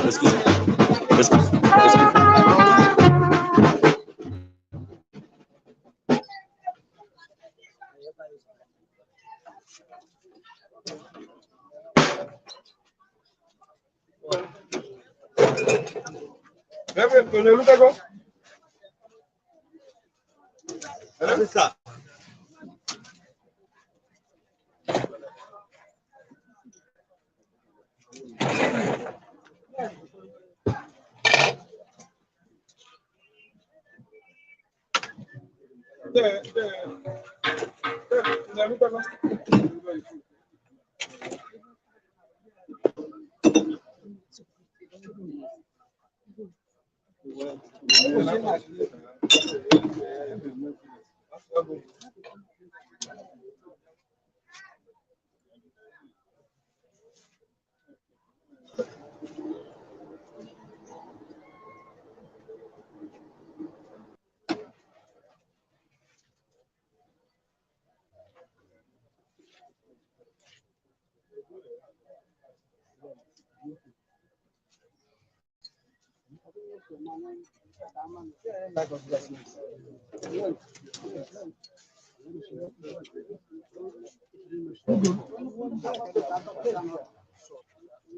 Excuse me. Excuse me.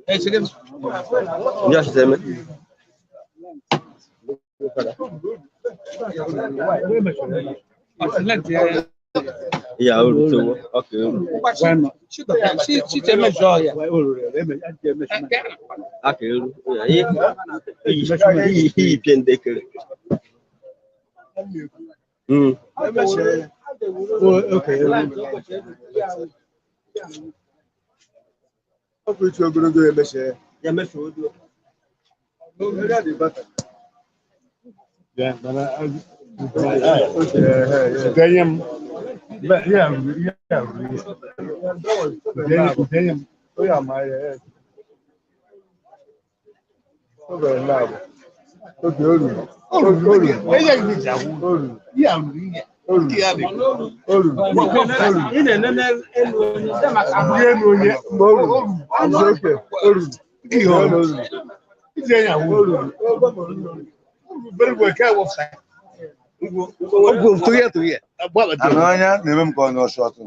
Excuse me.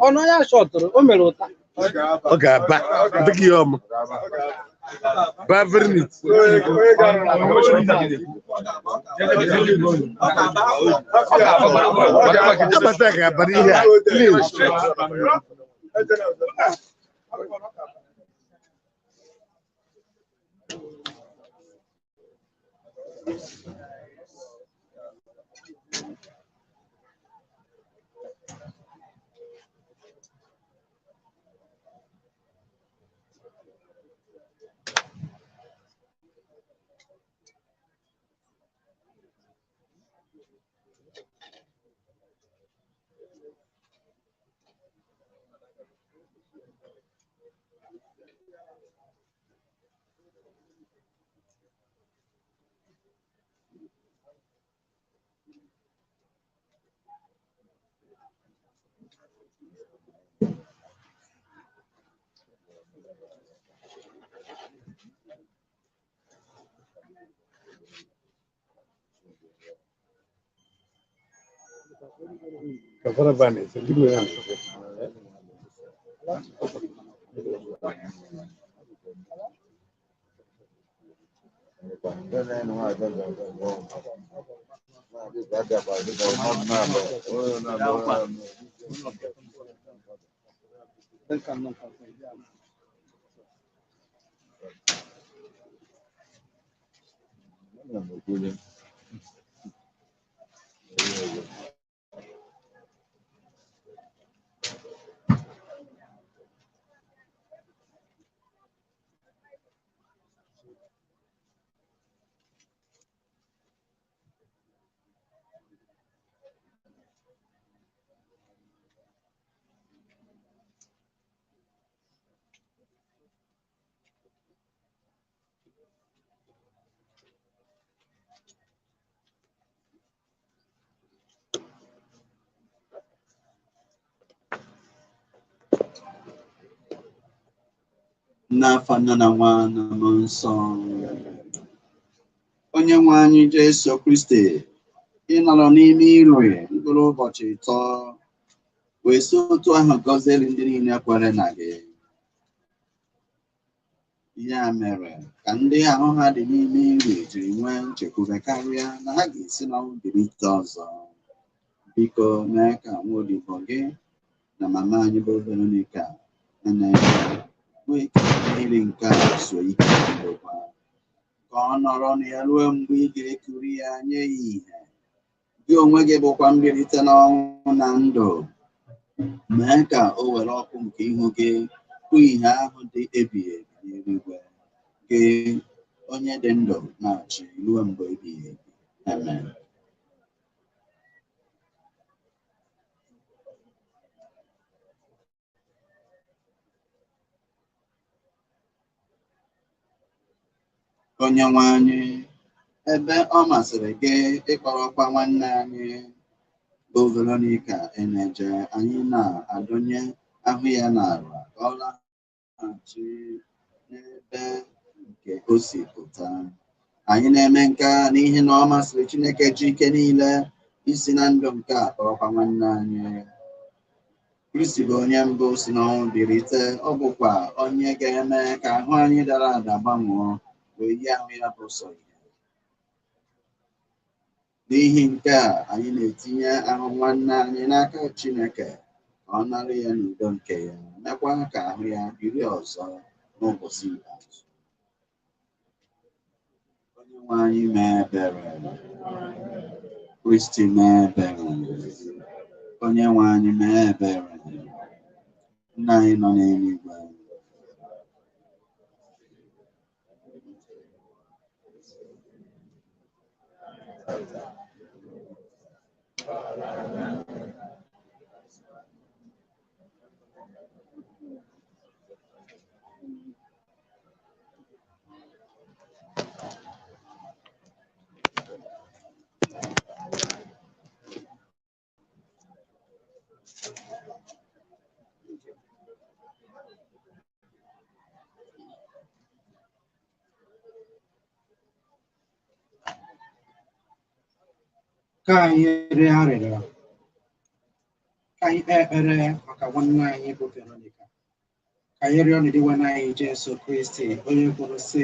Ọnụ ya shọtụrụ, o mere ụta. Ọ ga-aba dịka ihe ọma ba very neat. Abata ga-abara ihe a please. N'afọ nna na nwa na mmụọ nsọ. Onye nwe anyị Jesu Kristi, ị nọrọ n'ime iri mkpụrụ ụbọchị 3 wee si otu ahụ gọzie ndị niile kwere na gị. Ya mere ka ndị ahụ ha dị n'ime iri jiri nwee nchekwube karịa na ha ga-esi n'ọnwụ bilite ọzọ. Biko mee ka nwa odibo gị na mama anyị bụ Veronica nwee ike mmiri nke a zuo ike ndokwa, ka ọ nọrọ na ya ruo mgbe ị ga-ekuri ya nye ya ìhè. Gị onwe gị bụkwa mbilite n'ọnwụ na ndụ. Mee ka o were ọkụ nke ihu gị hụ ìhè ahụ dị ebighị ebi n'eluigwe, gị onye dị ndụ na-achị ruo mgbe ebighị ebi. Amen. Onye nwe anyị, ebe ọ masịrị gị ịkpọrọkwa nwanne anyị bụ Veronica Eneje, anyị na-adọnye ahụ ya n'ala ka ọ laghachi n'ebe nke o si pụta. Anyị na-eme nke a n'ihi na ọ masịrị Chineke ji ike niile isi na ndụ nke a kpọrọkwa nwanne anyị. Kristi bụ onye mbụ si n'ọnwụ bilite, ọ bụkwa onye ga-eme ka ahụ anyị dara ada gbanwee wee yi ahụ ya bụ sọ ihe. N'ihi nke a, anyị na-etinye ahụ nwanne anyị n'aka Chineke ka ọ nara ya n'udo nke ya, mekwa ka ahụ ya biri ọzọ n'ụbọchị ikpeazụ. Onye nwe anyị mee ebere. Kristi mee ebere. Onye nwe anyị mee ebere. Nna anyị nọ n'eluigwe. Ka anyị rịọ arịrịọ, ka anyị kpee ekpere maka nwanne anyị bụ Veronica. Ka anyị rịọ n'Onyenwe anyị Jesu Kristi, onye kwuru sị,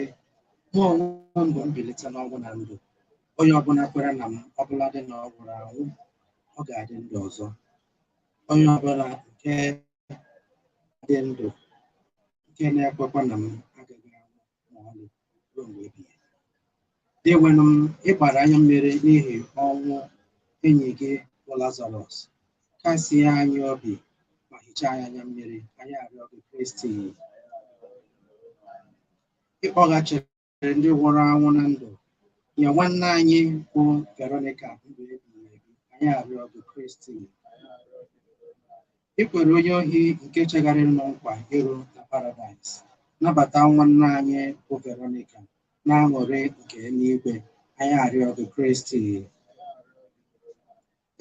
mụ onwe m bụ mbilite n'ọnwụ na ndụ. Onye ọbụla kwere na m, ọbụladị na ọ nwụrụ anwụ, ọ ga-adị ndụ ọzọ. Onye ọbụla nke dị ndụ nke na-ekwekwa na m agaghị anwụ ma ọlị ruo mgbe ebighị ebi. Dinwenụ m, ị gbara anya mmiri n'ihi ọnwụ enyi gị bụ Lazarọs. Kasie anyị obi ma hichaa anyị anya mmiri, anyị arịọ gị Kristi. Ị kpọghachiri ndị nwụrụ anwụ na ndụ, nye nwanne anyị bụ Veronica ndụ ebighị ebi, anyị arịọ gị Kristi. Ị kwere onye ohi nke chegharịrị nkwa iru na paradaịs, nabata nwanne anyị bụ Veronica na-aṅụrị nke eluigwe, anyị arịọ gị Kristi.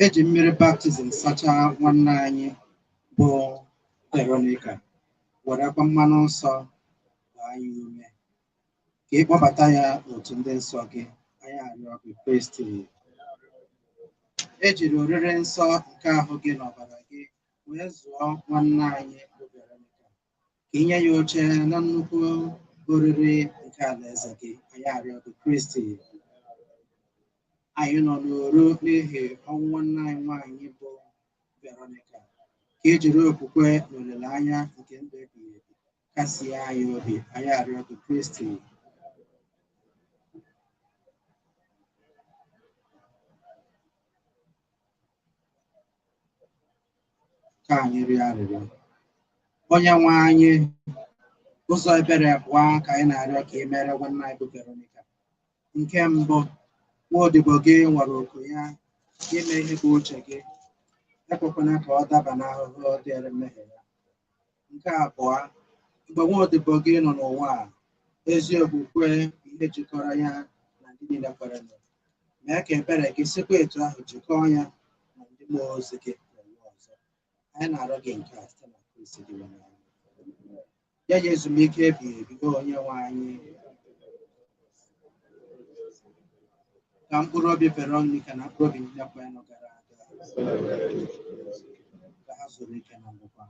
Eji mmiri baptizim sachaa nwanne anyị bụ Veronica, werekwa mmanụ nsọ gbaa ya ume, ka ị kpọbata ya n'otu ndị nsọ gị. Anyị arịọ gị, Kristi. E jiri oriri nsọ nke ahụ gị na ọbara gị wee zụọ nwanne anyị bụ Veronica, ka inye ya oche na nnukwu oriri nke alaeze gị. Anyị arịọ gị, Kristi. Anyị nọ n'oru n'ihi ọnwụ nwanne anyị nwaanyị bụ Veronica, ka e jiri okwukwe na olileanya nke ndụ ebighị ebi kasie anyị obi. Anyị arịọ gị, Kristi. Ka anyị rịọ arịrịọ. Onye nwe anyị, ụzọ ebere abụọ ka anyị na-arịọ ka ị mere nwanne anyị bụ Veronica. Nke mbụ, nwa odibo gị nwere oku ya ime ihe bụ uche gị, ekwekwana ka ọ daba n'ahụhụ dịrị mmehie ya. Nke abụọ, mgbe nwa odibo gị nọ n'ụwa a, ezi okwukwe ihe jikọrọ ya na ndị niile kwerenụ. Mee ka ebere gị sikwa etu ahụ jikọọ ya na ndị mmụọ ozi gị n'ụwa ọzọ. Anyị na-arịọ gị nke a site na Kristi dị nwe anyị. Ya nye ezumike ebighị ebi, o Onye nwe anyị. Ka mkpụrụ obi Veronica na mkpụrụ obi ndị kwerenụ gara aga, ka ha zuru ike na ndokwa.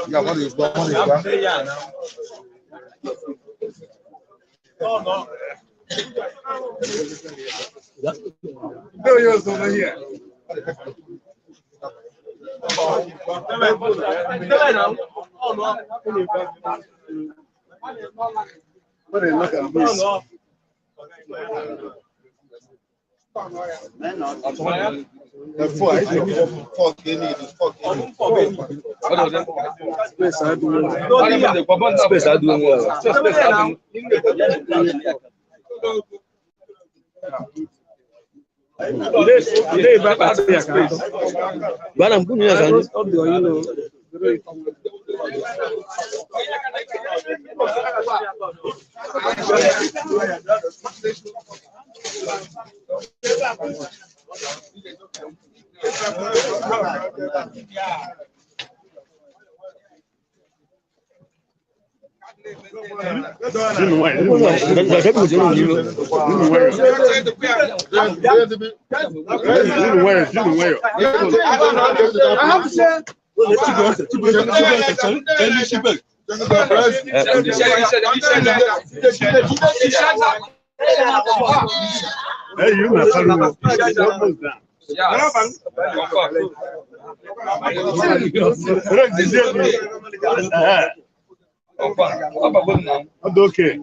Yeah, what is that? What is that? No, you're over here. What a look at this. The four, I think four, they need is four. Space I do. Space I do. Space I do. Bana mkunu ya zani. Hey, you not Okay.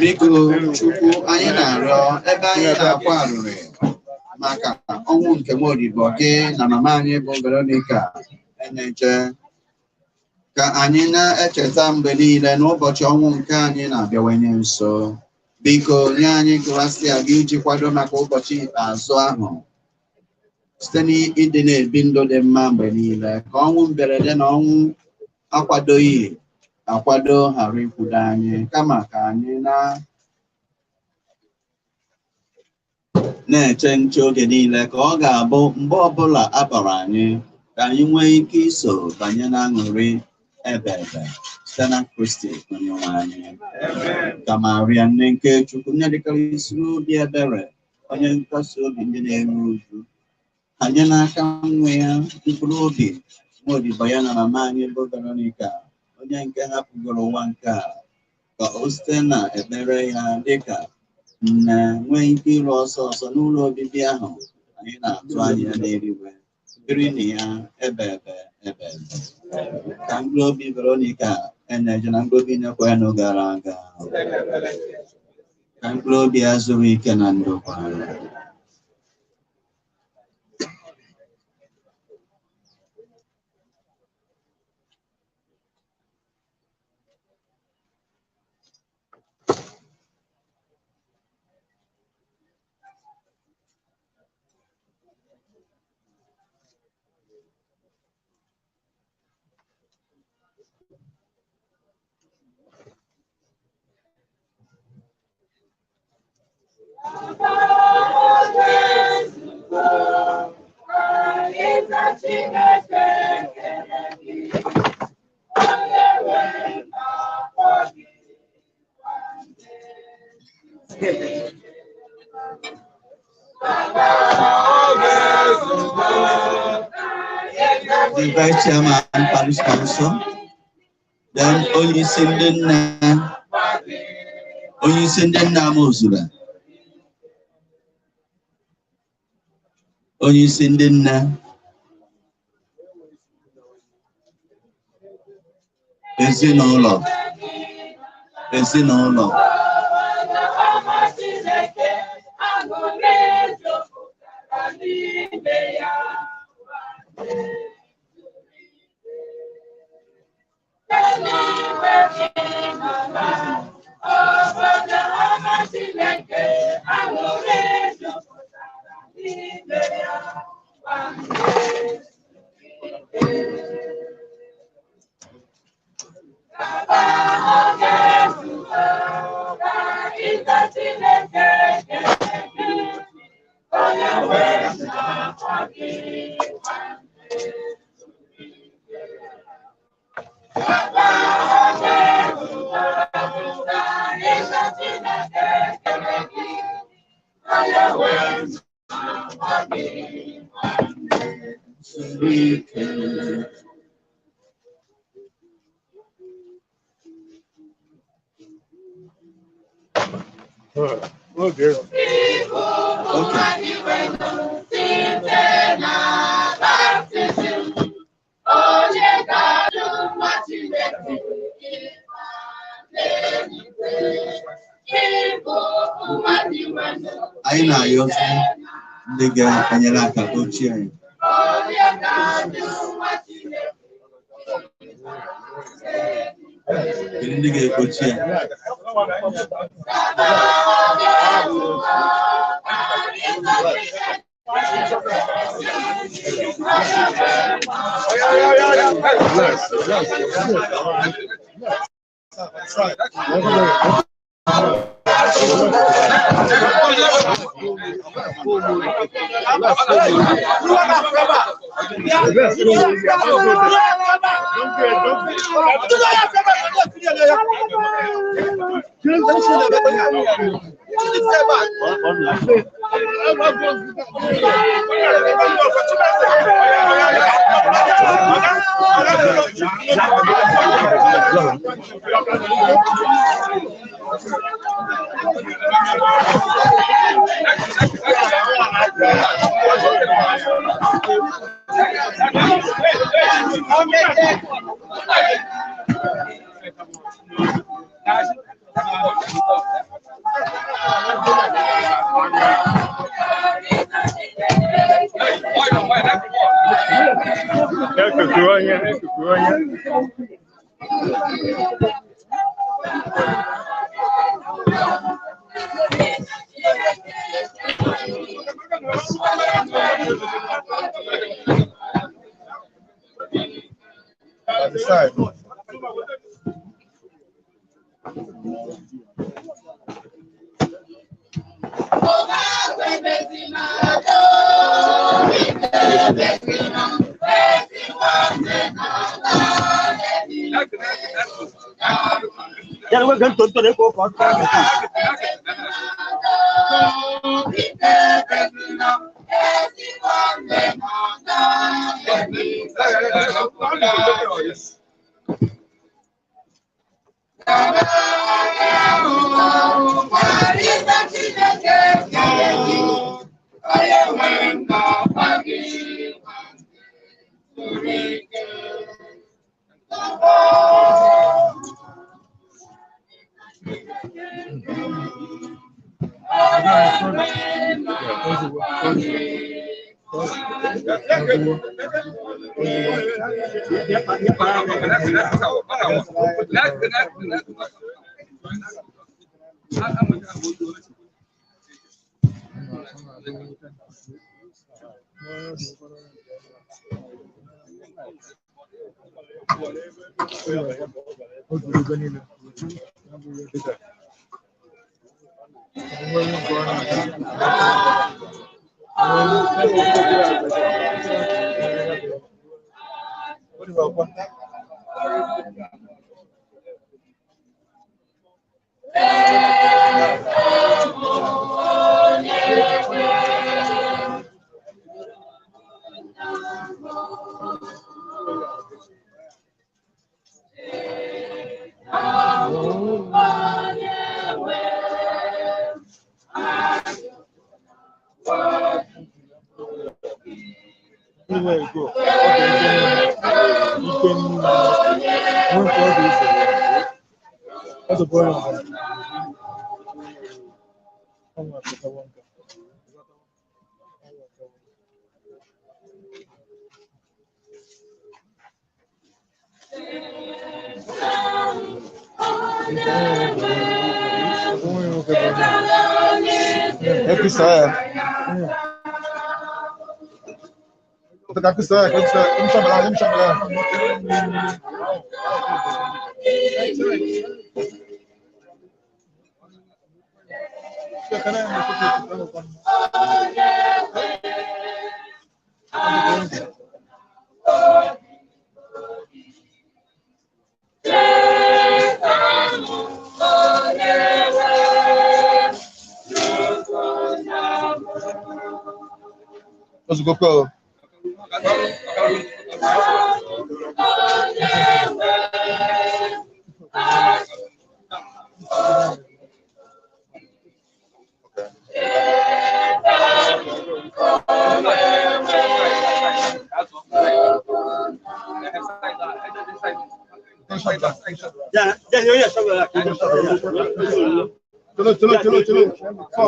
Biko Chukwu, anyị na-arịọ ebe anyị na-akwa arịrị maka ọnwụ nke nwaodibo gị na mama anyị bụ Veronica Eneje, ka anyị na-echeta mgbe niile n'ụbọchị ọnwụ nke anyị na-abịawanye nso. Biko nye anyị grasia gị iji kwado maka ụbọchị ikpeazụ ahụ site n'ịdị na-ebi ndụ dị mma mgbe niile, ka ọnwụ mberede na ọnwụ akwadoghị akwado ghara ikwudo anyị, kama ka anyị na-eche nche oge niile, ka ọ ga-abụ mgbe ọbụla a kpọrọ anyị ka anyị nwee ike iso banye n'aṅụrị ebebe site na Kristi Onyenwe anyị. Ka Maria nne nke Chukwu, nne dịkarịsịrị obi ebere, Onye nkasi obi ndị na-eru uju, hanye n'aka nwe ya mkpụrụ obi nwa odibo ya na mama anyị bụ Veronica, onye nke hapụgoro ụwa nke a, ka o site na ekpere ya dịka nne nwee ike ịrụ ọsọ ọsọ n'ụlọ obibi ahụ anyị na-atụ anya n'eluigwe, biri na ya ebe ebe ebe ebe. Ka mkpụrụ obi Veronica Eneje na mkpụrụ obi Nnekwenụ gara aga, ka mkpụrụ obi ya zuru ike na ndokwa. The Vice Chairman, Parish Council, then onyeisi ndị nna, onyeisi ndị nna Amozura, onyeisi ndị nne, ezinụlọ, ezinụlọ. Oh dear. Okay. Anyị na-ayọzi ndị ga-enyere aka ochie anyị. Kedu ndị ga-ekpochi ya?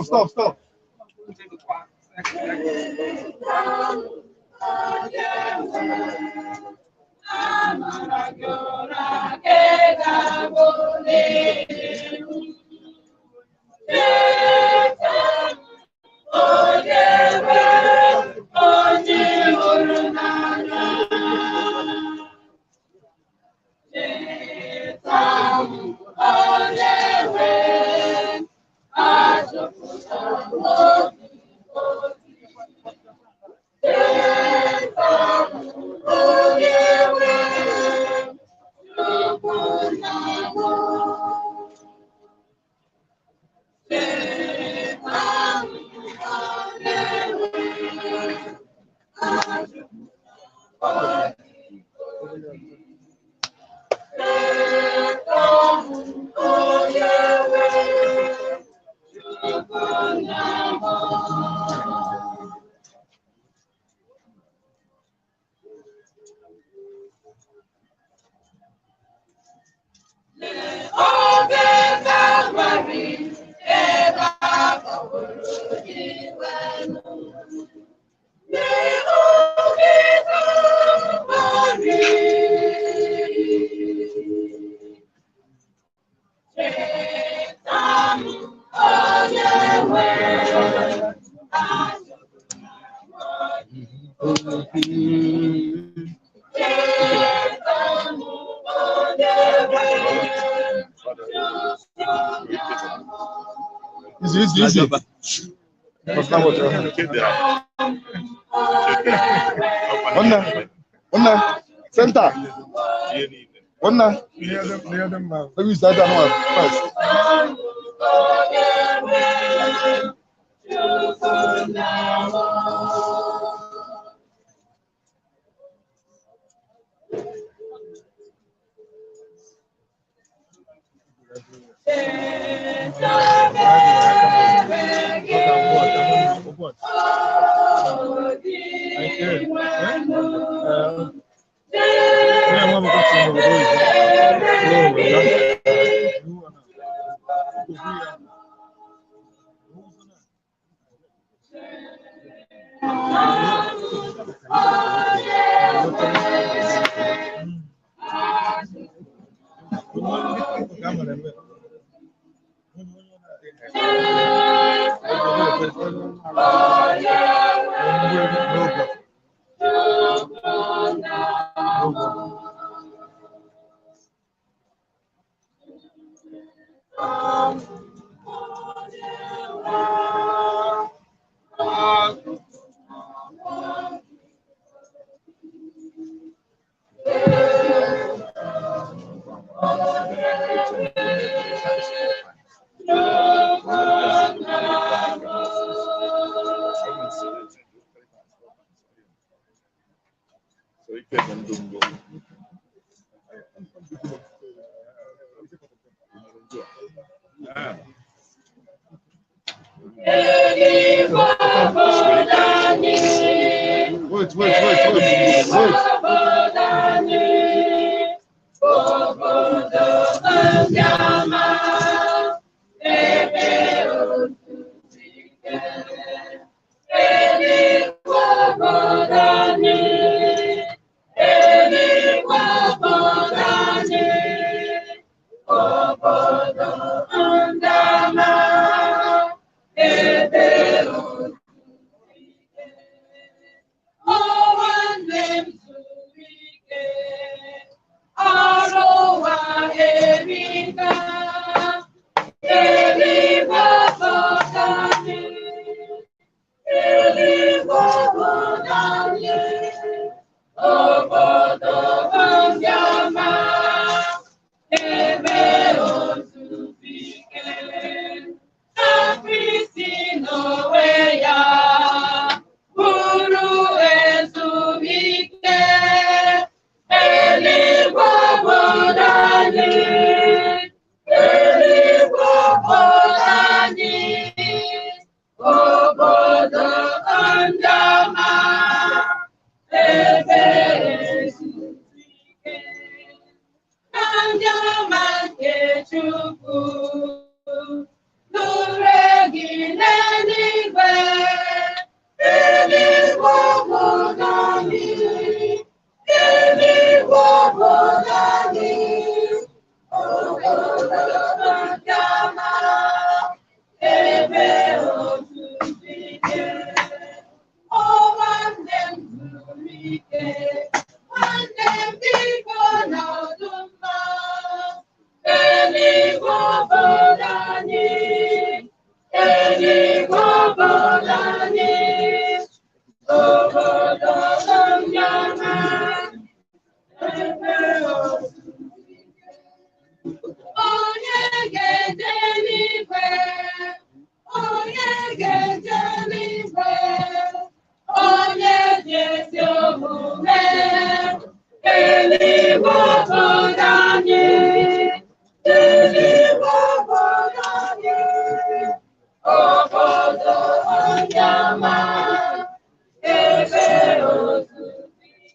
Stop, stop. Easy. That's not what you're One, center. One, let me start that one first. Chukwu nna m. Cheta ebere gị, o Dinwenụ. Cheta ebere gị. Wait, wait, wait, wait, wait.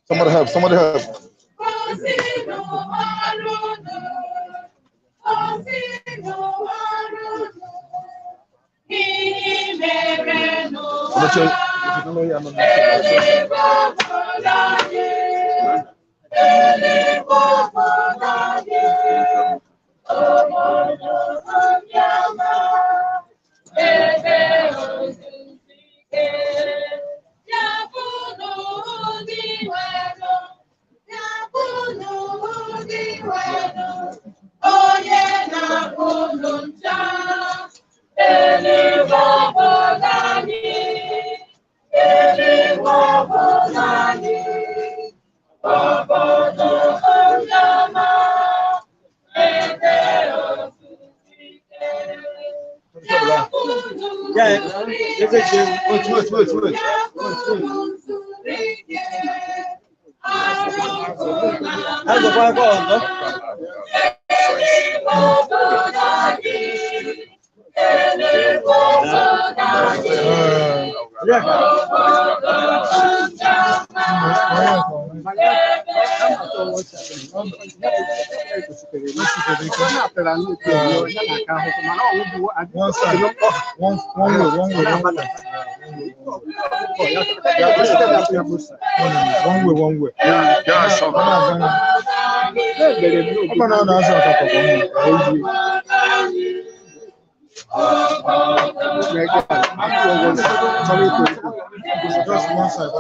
Somebody help, somebody help. Onye na-akpụ ụlọ ncha, eluigwe obodo anyị, eluigwe obodo anyị. Wait, wait, wait, wait. One side, one way, one way, one way. One way, one way. Yeah, sure. Just one side.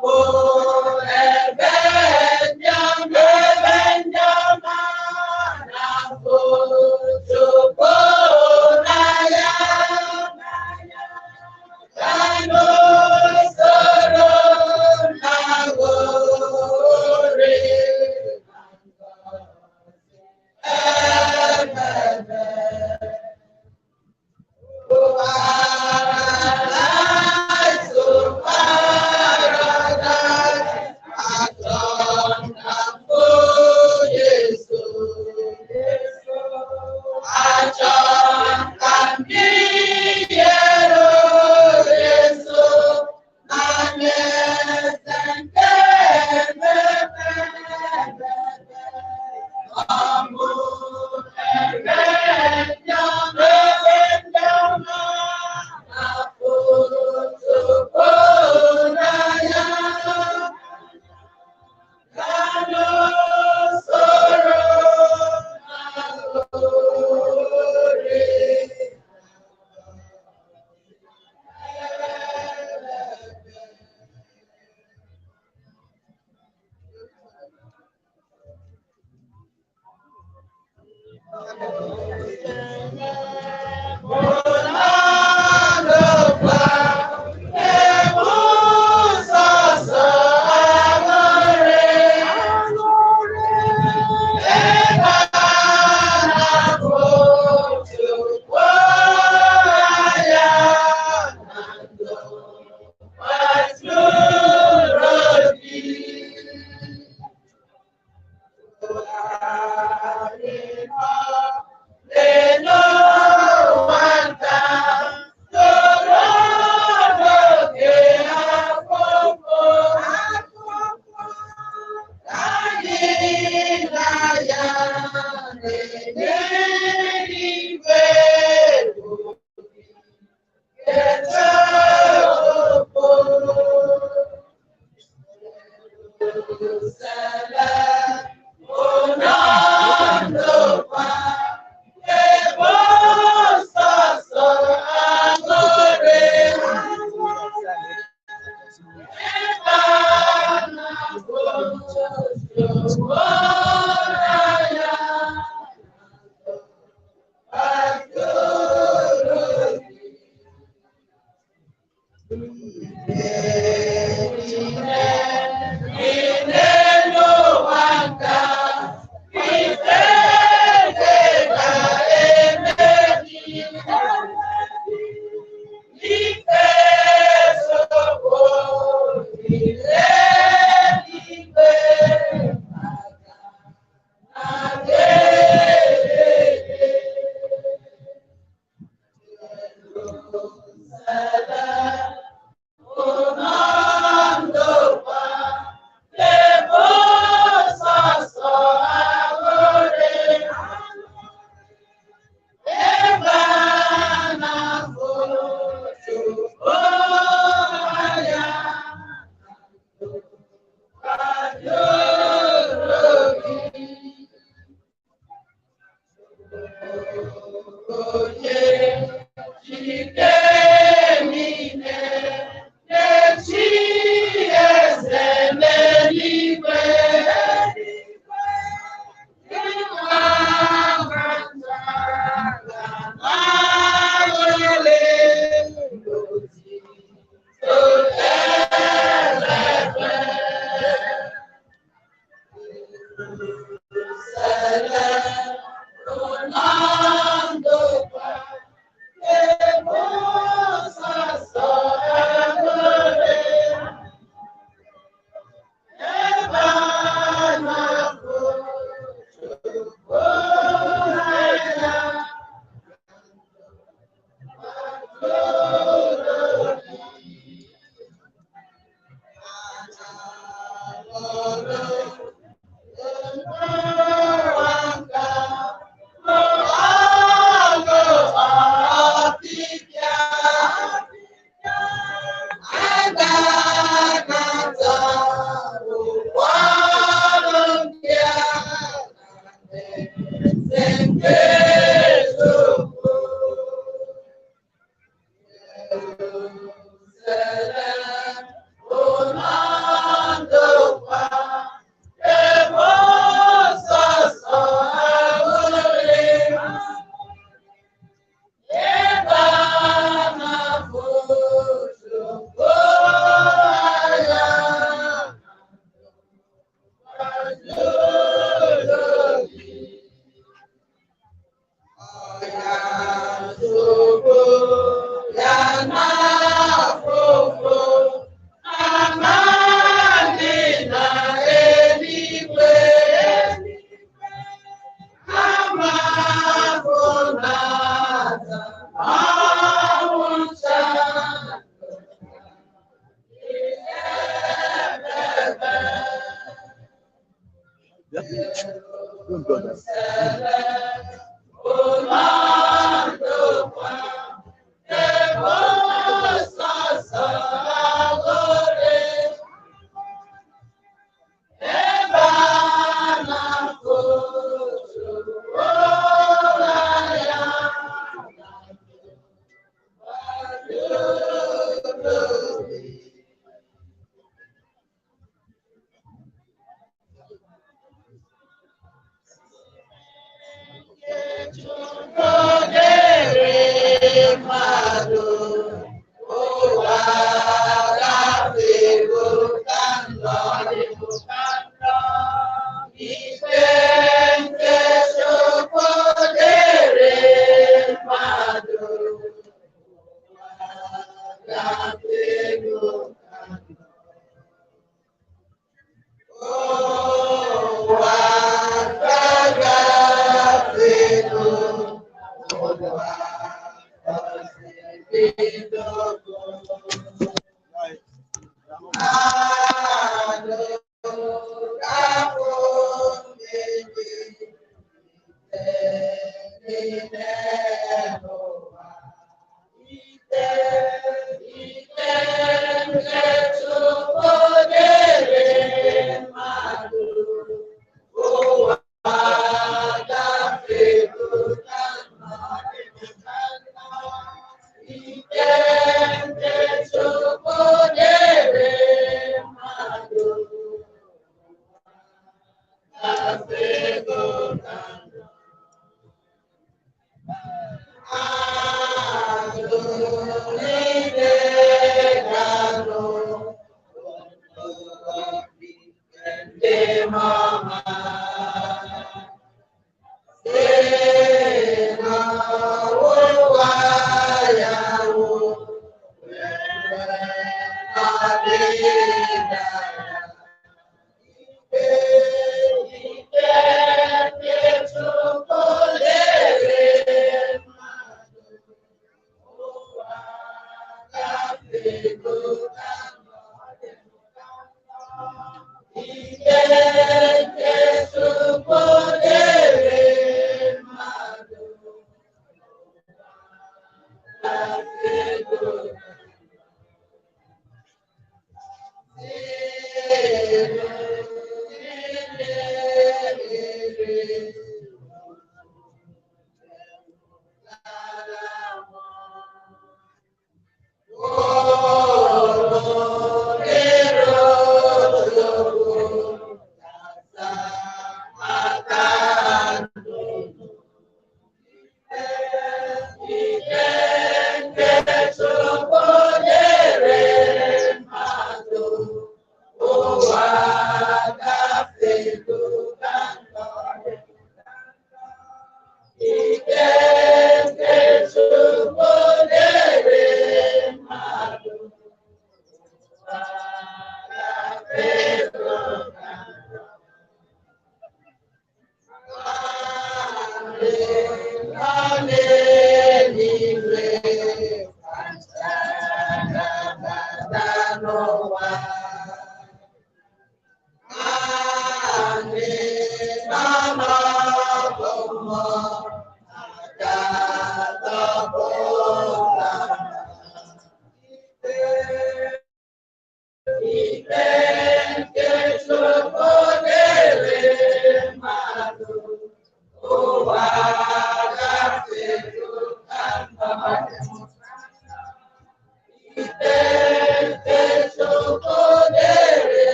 Jerusalem,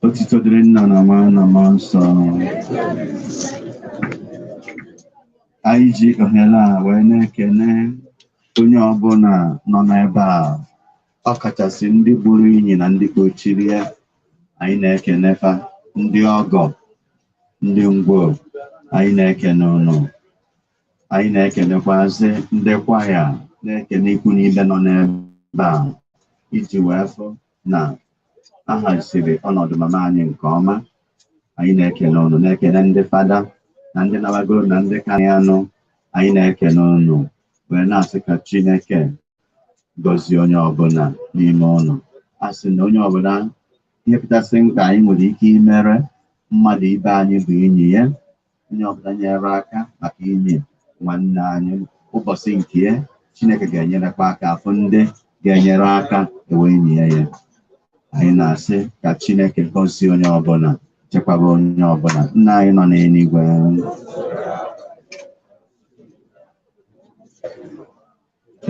Otito dịrị nna na nwa na mmụọ nsọ. Anyị ji ohere a wee na-ekene onye ọbụla nọ n'ebe a, ọkachasị ndị gburu inyi na ndị kpochiri ya. Anyị na-ekene fa, ndị ọgọ, ndị ngwo, anyị na-ekene ụnụ. Anyị na-ekenekwazị ndị kwaya, na-ekene ikwu na ibe nọ n'ebe a iji wee fụ na a haziri ọnọdụ mama anyị nke ọma. Anyị na-ekele ụnụ, na-ekele ndị fada na ndị nabagoro na ndị karịa anụ. Anyị na-ekele ụnụ wee na-asị ka Chineke gọzie onye ọbụla n'ime ụnụ. A sị na onye ọbụla ihe kachasị mkpa anyị nwere ike imere mmadụ ibe anyị bụ inyi ya. Onye ọbụla nyere aka maka inyi nwanne anyị ụbọchị nke ya, Chineke ga-enyerekwa aka afụ ndị ga-enyere aka ewe enyi ya ya. Anyị na-asị ka Chineke gọzie onye ọbụla, chekwaba onye ọbụla. Nna anyị nọ n'eluigwe,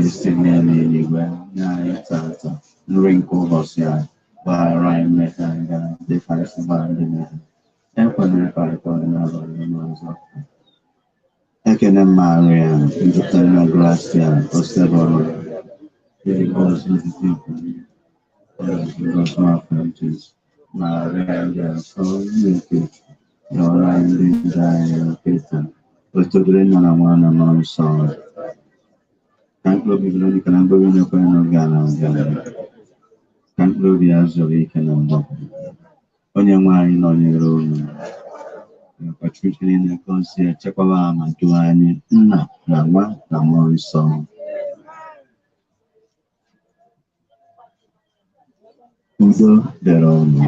isi n'eluigwe, nye anyị tata nri nke ụbọchị anyị. Gbaghara anyị mmehie anyị gara dịka anyị si gbaghara ndị mmehie. Ekwela ka anyị kwere n'abalị n'ụzọ. Ekene Maria, njupụtara na grasia, osebọrọ, ịdị ngọzi n'etiti Maria dị nsọ, nne nke Chukwu, yọọrọ anyị ndị njọ anyị kịta. Otito dịrị nna na nwa na mmụọ nsọ. Ka mkpụrụ obi Veronica na mkpụrụ obi onye n'oge a na-abịa abịa. Ka mkpụrụ obi ya zuru ike na mgbapụ. Onye nwe anyị nọnyere unu. Ka Chineke niile gọzie, chekwaba ha ma duo anyị, nna na nwa na mmụọ nsọ. Udo dịrị unu.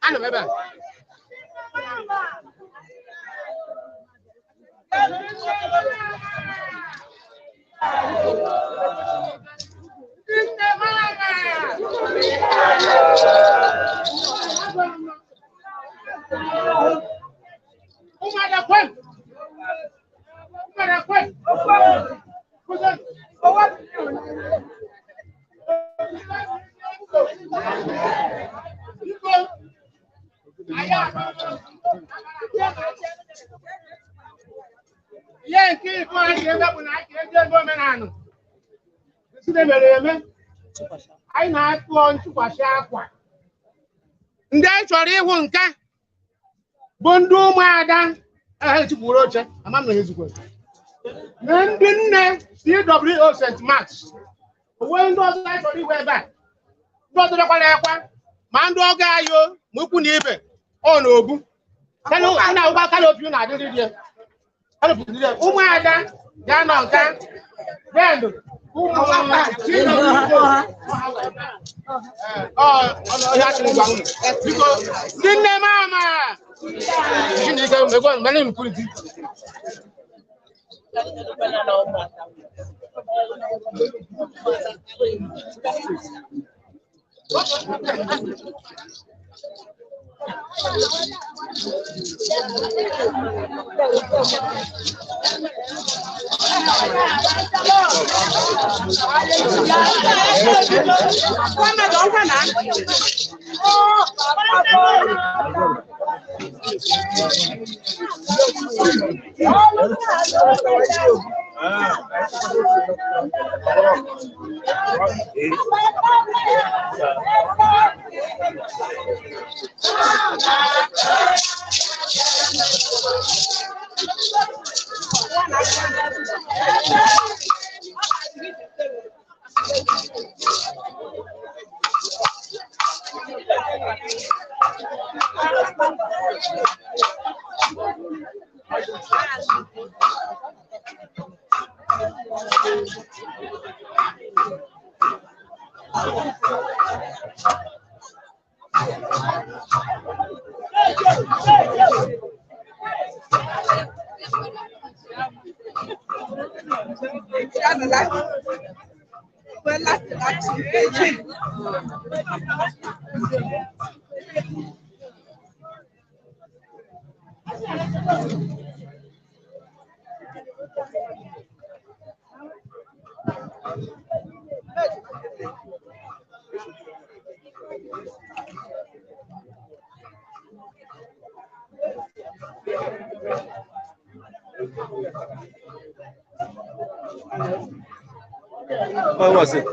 Anọ m ebe a. Ihe nke ịbụ anyị ga-eme bụ na anyị ga-eji ego omenanụ nsị mere eme anyị na-atụọ ntụkwasị akwa ndị anyị chọrọ ịhụ nka bụ ndị ụmụada ha echikwuru oche ama m na ha ezikwere na ndị nne CWO St. Mark's onwe ndị ọzọ anyị chọrọ ihu ebe a ndị ọzọ dọkwara akwa ma ndị ọgọ anyị o ma ikwu na ibe ọ na obu na ụgba kanopi na-adịrị dị ya ụmụada ga-anọ nka bendụ ụmụ biko ndị nne m ama Chineke ego mere m kwuru di What was it?